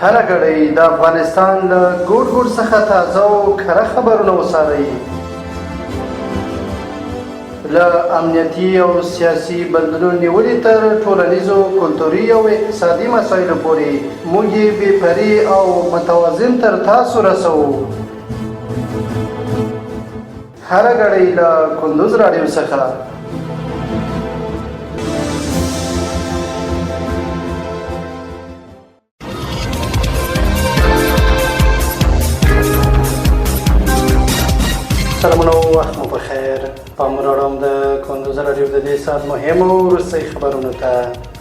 هره ګړۍ د افغانستان له ګوټ ګوټ څخه تازه او کره خبرونه وڅارئ. له امنیتي او سیاسي بدلونونو نیولې تر ټولنیزو، کلتوري او اقتصادي مسایلو پورې موږ یې بې پرې او متوازن تر تاسو رسوو. هره ګړۍ له کندوز راډیو څخه. سلامونه او وخت مو په خیر. پام راړوم د کندوز راډیو د دې ساعت مهمو وروستیو خبرونو ته.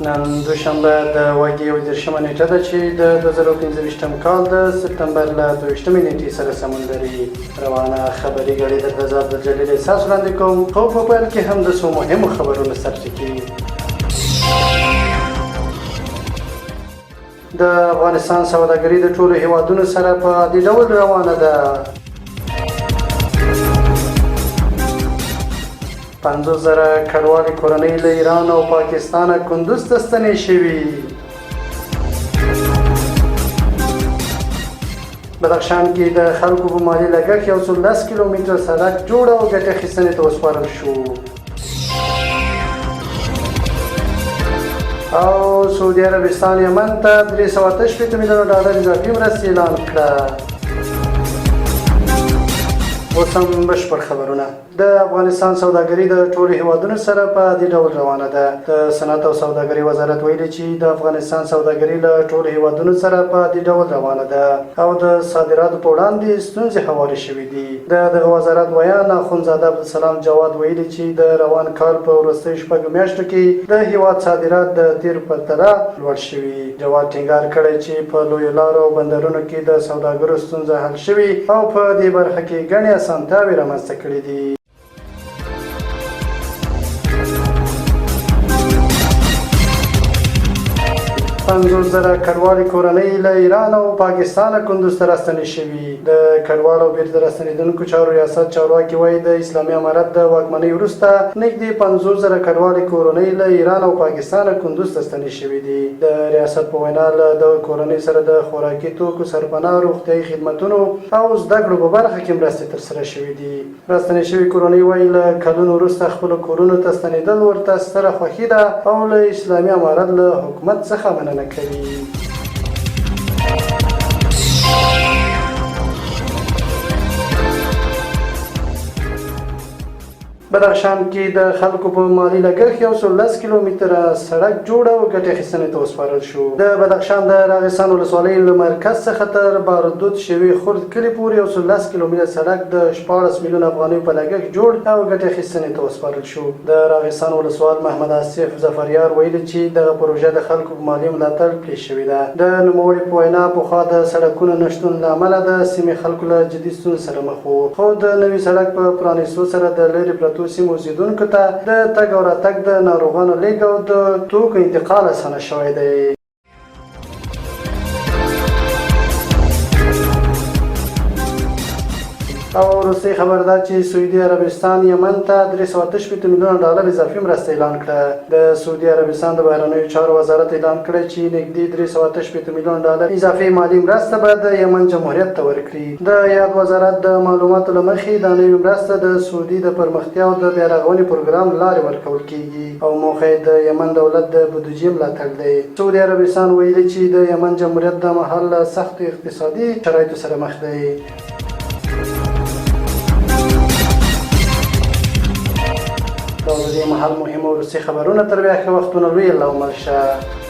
نن دوشنبه د وږي 31مه نېټه ده چې د 2025 کال د سپتمبر له 22مې نېټې سره سمون لري. روانه خبري ګړۍ درته زه عبدالجلیل احساس وړاندې کوم، خو په پیل کې هم د څو مهمو خبرونو سرټکي. د افغانستان سوداګري د ټولو هیوادونو سره په عادي ډول روانه ده. 50,000 کډوالې کورنۍ له ایران او پاکستانه کندوز ته ستنې شوي. بدخشان کې د خلکو په مالي لګښت 110 کیلومتره سړک جوړ او ګټې اخیستنې ته وسپارل شو. او سعودي عربستان یمن ته 368 میلیونه ډالر اضافي مرستې اعلان کړه. اوس هم بشپړ خبرونه. د افغانستان سوداګري د ټولو هیوادونو سره په عادي ډول روانه ده. د صنعت او سوداګرۍ وزارت ویلي چې د افغانستان سوداګري له ټولو هیوادونو سره په عادي ډول روانه ده او د صادراتو په وړاندې ستونزې هوارې شوې دي. د دغه وزارت ویاند اخوندزاده عبدالسلام جواد ویلي چې د روان کال په وروستیو 6 میاشتو کې د هیواد صادرات د تېر پرتله لوړ شوي. جواد ټینګار کړی چې په لویو لارو او بندرونو کې د سوداګرو ستونزه حل شوې او په دې برخه کې ګڼې اسانتیاوې رامنځته کړې دي. 50,000 کډوالې کورنۍ له ایران او پاکستانه کندوز ته راستنې شوي. د کډوالو او بېرته راستنېدونکو چارو ریاست چارواکي وايي، د اسلامي امارت د واکمنۍ وروسته نږدې 50,000 کډوالې کورنۍ له ایران او پاکستانه کندوز ته ستنې شوې دي. د ریاست په وینا، له دغه کورنۍ سره د خوراکي توکو، سرپناه، روغتیايي خدمتونو او زده کړو په برخه کې مرستې ترسره شوې دي. راستنې شوې کورنۍ وايي، له کلونو وروسته خپلو کورونو ته ستنېدل ورته ستره خوښي ده او له اسلامي امارت له حکومت څخه مننه کوي. بدخشان کې د خلکو په مالي لګښت 110 کیلومتره سړک جوړ او ګټې اخیستنې ته وسپارل شو. د بدخشان د راغستان ولسوالۍ له مرکز څخه تر باردود شوي خرد کلي پورې 110 کیلومتره سړک د 16 میلیون افغانیو په لګښت جوړ او ګټې اخیستنې ته وسپارل شو. د راغستان ولسوال محمد آصف ظفریار ویلي چې دغه پروژه د خلکو په مالي ملاتړ پلې شوې ده. د نوموړي په وینا، پخوا د سړکونو نشتون له امله د سیمې خلکو له جدي ستونزو سره مخ وو، خو د نوي سړک په پرانیستو سره د لرې پرتو سیمو اوسېدونکو ته د تګ او راتګ، د ناروغانو لېږد او د توکو انتقال اسانه شوی دی. او وروستۍ خبر دا چې سعودي عربستان یمن ته 368 میلیونه ډالر اضافي مرسته اعلان کړه. د سعودي عربستان د بهرنیو چارو وزارت اعلان کړی چې نږدې 368 میلیونه ډالر اضافي مالي مرسته به د یمن جمهوریت ته ورکړي. د یاد وزارت د معلوماتو له مخې، دا نوې مرسته د سعودي د پرمختیا او د بیارغونې پروګرام لارې ورکول کېږي او موخه یې د یمن دولت د بودجې ملاتړ دی. سعودي عربستان ویلي چې د یمن جمهوریت دا مهال له سختو اقتصادي شرایطو سره مخ دی. دا د دې مهال مهم وروستي خبرونه. تر بیا ښه وختونه، لوی الله مل شه.